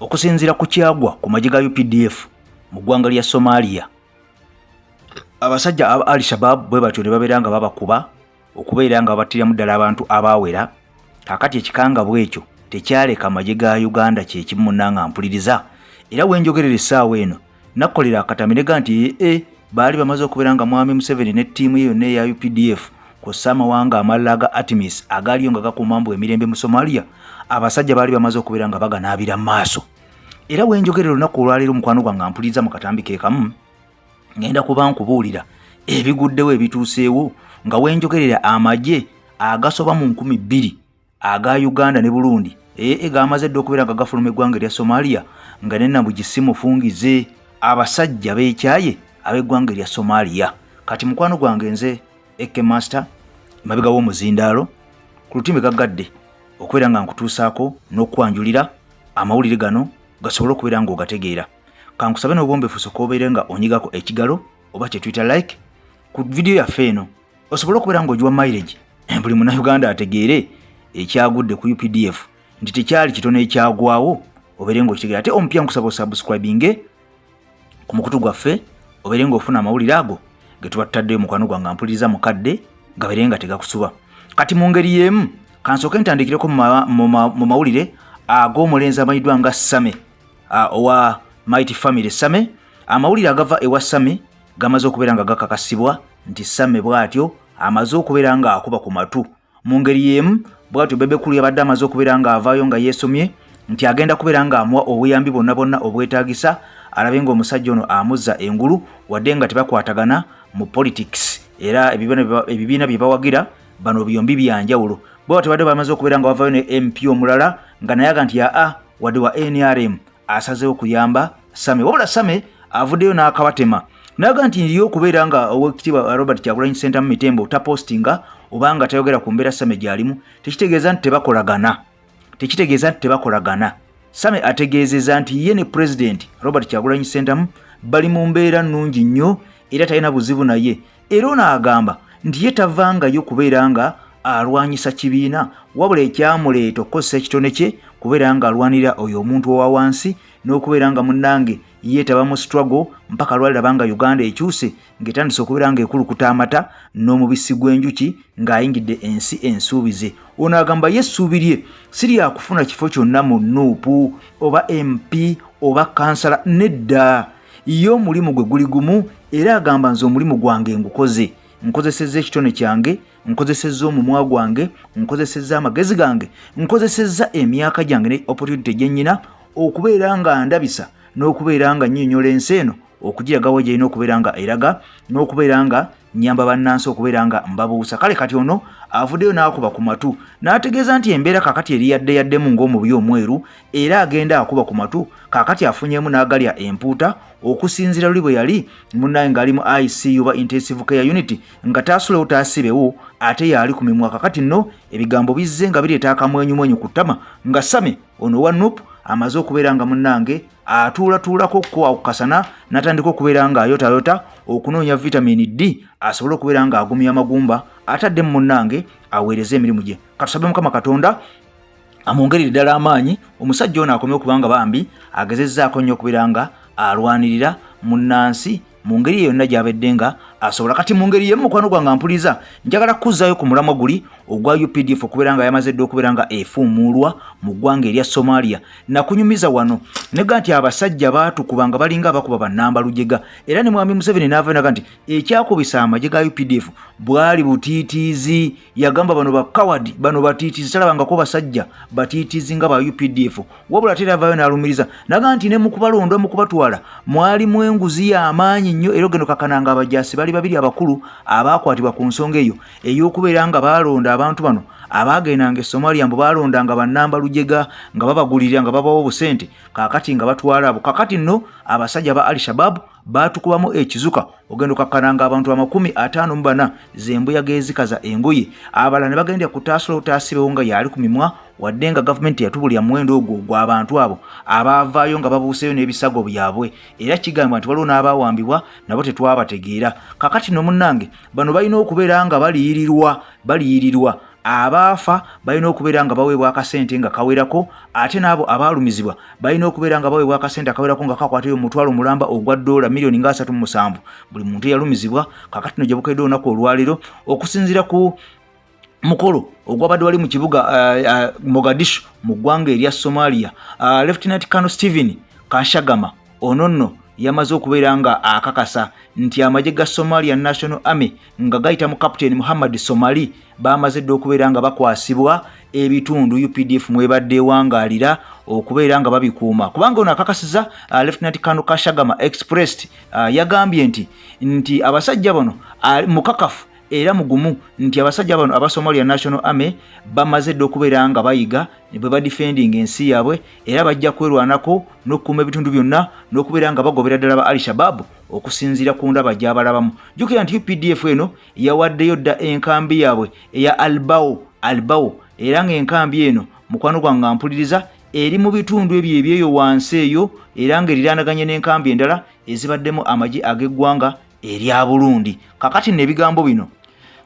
Okusinziira ku kyagwa ku magye ga UPDF mu ggwanga lya Somalia, abasajja aba Al Shabab bwe batyo ne babeera nga babakuba okubeera nga babattiramu ddala abantu abaawera. Kaakati ekikangabwa ekyo tekyaleka magye ga Uganda kyekimu munnanga mpuliriza, era wenjogerera essaawa eno nakkolera akatambi nega nti ee baali bamaze okubeera nga Mwami Museveni ne ttiimu ye yonna eya UPDF kw'ossa amawanga amalala aga Artemis agaaliyo nga gakuuma mbu emirembe mu Somalia, abasajja baali bamaze okubeera nga baganaabira mu maaso. Era wenjogerera olunaku olwaleero mukwano gwange ampuliriza mu katambi ke kamu, ngenda kuba nkubuulira ebiguddewo ebituuseewo nga wenjogerera amagye agasoba mu 2000 aga Uganda ne Burundi ee gamaze dda okubeera nga gafuluma eggwanga erya Somalia nga ne Nambugi si mufungize, abasajja beekyaye ab'eggwanga erya Somalia. Kati mukwano gwange nze AK Master emabega w'omuzindaalo ku lutimbe gaggadde okubeera nga nkutuusaako n'okukwanjulira amawulire gano gasobole okubeera ng'ogategeera. Kankusabe n'obwombefu soka obeere nga onyigako ekigalo oba kye tuyita like ku vidiyo yaffe eno osobole okubeera ng'ogiwa mileage, buli munnayuganda ategeere ekyagudde ku UPDF nti tekyali kitono ekyagwawo, obeere ng'okitegeera. Ate omupya nkusaba osubscribinge ku mukutu gwaffe obeere ng'ofuna amawulire ago ge tuba tutaddeyo mukwano gwange ampuliriza mukadde gabeere nga tegakusuba. Kati mu ngeri y'emu kansooke ntandikireko mu mawulire ag'omulenzi amanyiddwa nga Same owa Mighty Family. Same, amawulire agava ewa Same gamaze okubeera nga gakakasibwa nti Same bw'atyo amaze okubeera ng'akuba ku matu. Mu ngeri y'emu bw'atyo Bebe Cool yabadde amaze okubeera ng'avaayo nga yeesomye nti agenda kubeera ng'amuwa obuyambi bwonna bwonna obwetaagisa alabe ng'omusajja ono amuzza engulu, wadde nga tebakwatagana mu politics era ebibiina bye bawagira bano byombi bya njawulo. Bwe batyo badde bamaze okubeera nga bavaayo ne MP omulala nga naye aga nti aa wadde wa NRM asazeewo kuyamba Same, wabula Same avuddeyo n'akabatema naga nti ye okubeera nga Owekitiibwa Robert Kyagulanyi Ssentamu Mitembo tapostinga oba nga tayogera ku mbeera Same gy'alimu tekitegeeza nti tebakolagana, tekitegeeza nti tebakolagana. Same ategeezeza nti ye ne Pulezidenti Robert Kyagulanyi Ssentamu bali mu mbeera nnungi nnyo era talina buzibu naye, era ono agamba nti ye tavangayo kubeera nga alwanyisa kibiina, wabula ekyamuleeta okukozesa ekitone kye kubeera nga alwanirira oyo omuntu owa wansi n'okubeera nga munnange yeetaba mu struggle mpaka lwaliraba nga Uganda ekyuse ng'etandise okubeera ng'ekulukuta amata n'omubisi gw'enjuki ng'ayingidde ensi ensuubize. Ono agamba ye essuubi lye si lyakufuna kifo kyonna mu Nup oba MP oba kansala, nedda, ye omulimu gwe guli gumu, era agamba nze omulimu gwange ngukoze, nkozesezza ekitone kyange, nkozesezza omumwa gwange, nkozesezza amagezi gange, nkozesezza emyaka gyange ne opportunity gye nnyina okubeera nga ndabisa n'okubeera nga nnyonnyola ensi eno okugiragawo gyerina okubeera nga eraga n'okubeera nga nyamba bannansi okubeera nga mbabuusa. Kale kati ono avuddeyo n'akuba ku matu n'ategeeza nti embeera kakati eri yadde yaddemu ng'omubi omweru, era agenda akuba ku matu kakati afunyemu n'agalya empuuta okusinziira luli bwe yali munnaye ng'ali mu ICU oba intensive care unit nga taasulewo taasibewo ate yaali ku mimwa. Kakati nno ebigambo bizze nga bireeta akamwenyumwenyu ku ttama nga Same ono owa Nup amaze okubeera nga munnange atuulatuulako ko awo kasana n'atandika okubeera ng'ayotayota okunoonya vitamini D asobole okubeera ng'agumya amagumba ataddemu munnange aweereze emirimu gye. Katusabe Mukama Katonda amwongerere ddala amaanyi omusajja ono akome okubanga bambi agezezzaako nnyo okubeera nga alwanirira munnansi mu ngeri yonna gy'abedde nga asobola. Kati mu ngeri y'emu mukwano gwange ampuliza, njagala kuzzaayo ku mulamwa guli ogwa UPDF okubeera nga yamaze dda okubeera nga efuumuulwa mu ggwanga erya Somalia. Nakunyumiza wano nega nti abasajja baatukuba nga balinga abakuba bannamba lujega, era ne Mwami Museveni n'avayo naga nti ekyakubisa amagye ga UPDF bwali butiitiizi. Yagamba bano ba coward, bano batiitiizi, talabangako basajja batiitiizi nga ba UPDF. Wabula ate era avaayo n'alumiriza naga nti ne mu kubalonda mu kubatwala mwalimu enguzi y'amaanyi nnyo, era ogenda okakana nga abajaasi bali babiri abakulu abaakwatibwa ku nsonga eyo ey'okubeera nga baalonda abantu bano abaagendanga e Somalia, mbu baalondanga bannamba lujega nga babagulirira nga babawa obusente, kaakati nga batwala abo. Kakati nno abasajja ba Al Shabab baatukubamu ekizuka, ogenda okakkana nga abantu 54 zembuyaga ezikaza engoye, abalala ne bagenda ku taasula otaasibewo nga yaali ku mimwa, wadde nga gavumenti yatubulira muwendo ogwo gw'abantu abo abaavaayo nga babuuseeyo n'ebisago byabwe, era kigambibwa nti waliwo n'abaawambibwa nabo tetwabategeera. Kakati no munnange bano balina okubeera nga baliyirirwa, baliyirirwa. Abaafa balina okubeera nga baweebwa akasente nga kawerako, ate n'abo abaalumizibwa balina okubeera nga baweebwa akasente akawerako nga kakwatayo omutwalo mulamba ogwa ddoola miliyoni nga 37 buli muntu eyalumizibwa. Kakati no gye bukedde olunaku olwaleero, okusinziira ku mukolo ogwabadde wali mu kibuga Mogadishu mu ggwanga erya Somalia, Lieutenant Colonel Stephen Kashagama ono nno yamaze okubeera nga akakasa nti amagye ga Somalia National Army nga gayita mu Captain Muhammad Somali bamaze dda okubeera nga bakwasibwa ebitundu UPDF mwebadde ewangaalira okubeera nga babikuuma, kubanga ono akakasiza. Lieutenant Colonel Kashagama expressed, yagambye nti abasajja bano mukakafu era mugumu nti abasajja bano aba Somalia National Army bamaze dda okubeera nga bayiga bwe badefending ensi yaabwe, era bajja kwerwanako n'okukuuma ebitundu byonna n'okubeera nga bagobera ddala ba Al Shabab okusinziira ku ndaba gy'abalabamu. Jjukira nti UPDF eno yawaddeyo dda enkambi yaabwe eya Albao Albao, era ng'enkambi eno, mukwano gwange mpuliriza, eri mu bitundu ebyo ebyeyo wansi eyo, era ng'eriraanaganye n'enkambi endala ezibaddemu amagye ag'eggwanga erya Burundi. Kakati nno ebigambo bino,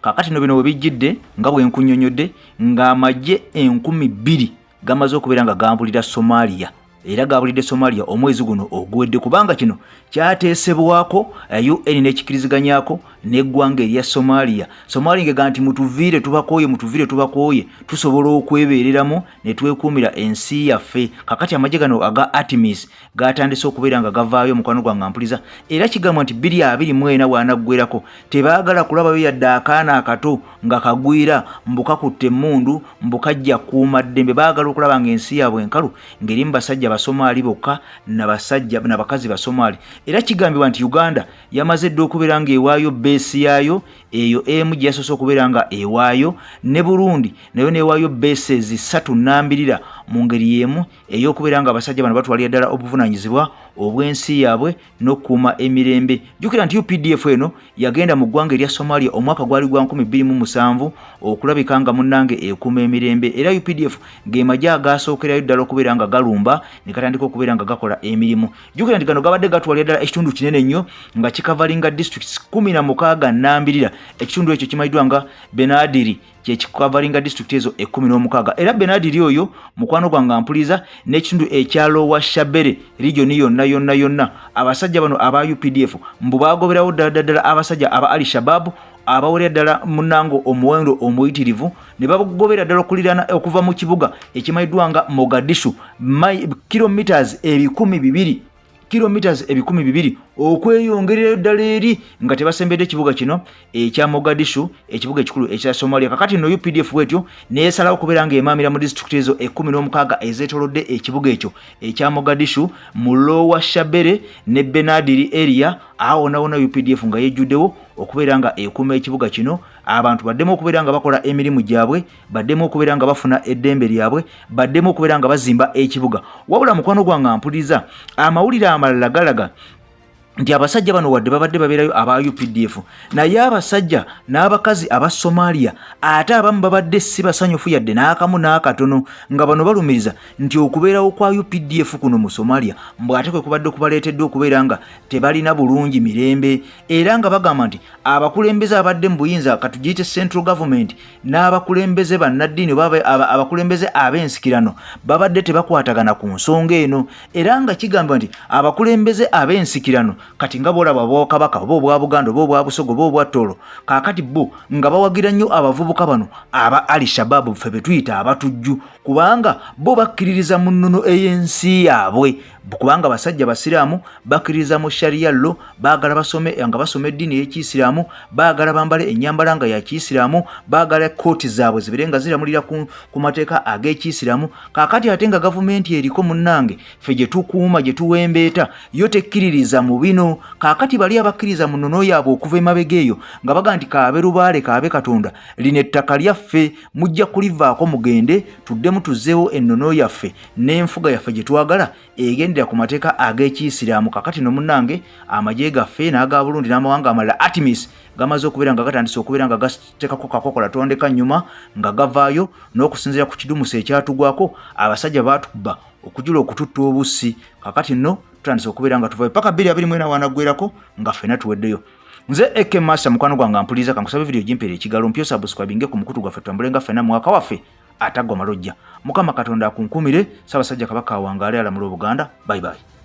kakati no bino we bijjidde nga bwe nkunnyonnyodde ng'amagye 2000 gamaze okubeera nga gambulira Somalia, era gabulidde Somalia omwezi guno oguwedde, kubanga kino kyateesebwako UN n'ekikiriziganyako n'eggwanga erya Somalia. Somalia ngega nti mutuviire tubakooye, mutuviire tubakooye, tusobola okwebeereramu ne twekuumira ensi yaffe. Kakati amagye gano aga ATMIS gatandise okubeera nga gavaayo, mukwano gwange ampuliza, era kigambwa nti 2024 wanaggwerako tebaagala kulabayo yadde akaana akato nga kagwira mbu kakutte emmundu mbu kajja kuuma ddembe. Baagala okulaba nga ensi yaabwe enkalu ng'erimu basajja Basomaali bokka nabasajja nabakazi Basomaali. Era kigambibwa nti Uganda yamaze dda okubeera ng'ewaayo base yaayo eyo emu gye yasoose okubeera nga ewaayo, ne Burundi nayo neewaayo bases 3 nambirira mu ngeri y'emu ey'okubeera nga abasajja bano batwalira ddala obuvunaanyizibwa obw'ensi yaabwe n'okukuuma emirembe. Jjukira nti UPDF eno yagenda mu ggwanga erya Somalia omwaka gwali gwa 2007 okulabika nga munnange ekuuma emirembe, era UPDF ng'emagye agaasookerayo ddala okubeera nga galumba ne katandika okubeera nga gakola emirimu. Jjukira nti gano gabadde gatwalira ddala ekitundu kinene nnyo nga kikavalinga districts 16 nambirira. Ekitundu ekyo kimanyiddwa nga Benadiri, kyekikavalinga district ezo 16, era Benadiri oyo, mukwano gwange ampuliza, n'ekitundu ekya Lower Shabelle region yonna yonna yonna. Abasajja bano aba UPDF mbu bagoberawo ddala ddala abasajja aba Al Shabab abawerera ddala munango omuwendo omuyitirivu, ne bagobera ddala okuliraana okuva mu kibuga ekimanyiddwa nga Mogadishu, kilometers 200, kilometers 200 okweyongererayo ddala eri nga tebasembedde ekibuga kino ekya Mogadishu, ekibuga ekikulu ekya Somalia. Kakati no UPDF bwetyo neesalawo okubeera ng'emaamira mu disitulikiti ezo 16 ezeetolodde ekibuga ekyo ekya Mogadishu mu Lower Shabelle ne Benadiri area. Awo wonawona UPDF nga yejjuddewo okubeera nga ekuuma ekibuga kino, abantu baddemu okubeera nga bakola emirimu gyabwe, baddemu okubeera nga bafuna eddembe lyabwe, baddemu okubeera nga bazimba ekibuga. Wabula mukwano gwange ampuliriza, amawulire amalala galaga nti abasajja bano wadde babadde babeerayo aba UPDF, naye abasajja n'abakazi aba Somalia ate abamu babadde si basanyufu yadde n'akamu n'akatono, nga bano balumiriza nti okubeerawo kwa UPDF kuno mu Somalia mbw ate kwe kubadde kubaleetedde okubeera nga tebalina bulungi mirembe, era nga bagamba nti abakulembeze abadde mu buyinza, katugiyite central government, n'abakulembeze bannaddiini oba abakulembeze ab'ensikirano babadde tebakwatagana ku nsonga eno. Era nga kigambibwa nti abakulembeze ab'ensikirano kati nga bolaba obwakabaka oba obwa Buganda oba obwa Busoga oba obwa Tooro, kaakati bo nga bawagira nnyo abavubuka bano aba Al Shababu, ffe be tuyita abatujju, kubanga bo bakkiririza mu nnono ey'ensi yaabwe, kubanga basajja basiraamu bakkiririza mu sharia law, baagala basome nga basoma eddiini ey'ekiyisiraamu, baagala bambale ennyambala nga ya kiyisiraamu, baagala kooti zaabwe zibeere nga ziramulira ku mateeka ag'ekiyisiraamu. Kaakati ate nga gavumenti eriko munnange ffe gye tukuuma gye tuwembeeta yo tekkiririza mu bino. Kaakati bali abakkiriza mu nnono yaabwe okuva emabega eyo nga baga nti kaabe lubaale kaabe Katonda, lino ettaka lyaffe mujja kulivaako mugende, tuddemu tuzzeewo ennono yaffe n'enfuga yaffe gye twagala egendera ku mateeka ag'ekiyisiraamu. Kakati no munnange amagye gaffe n'aga Burundi n'amawanga amalala ATMIS gamaze okubeera nga gatandise okubeera nga gatekako kakokola tondeka nnyuma nga gavaayo n'okusinziira ku kidumusi ekyatugwako abasajja baatukuba okujula okututta obussi. Kakati nno tutandise okubeera nga tuvayo paka 2024 wanaggwerako nga ffena tuweddeyo. Nze AK Master, mukwano gwange ampuliza, kankusabe video gimpeere ekigalo mpyo, subscribinge ku mukutu gwaffe, twambule nga ffenna mwaka waffe ataggwa malojja. Mukama Katonda akunkumire. Ssaabasajja Kabaka awangaale, alamula Obuganda. Bye bye.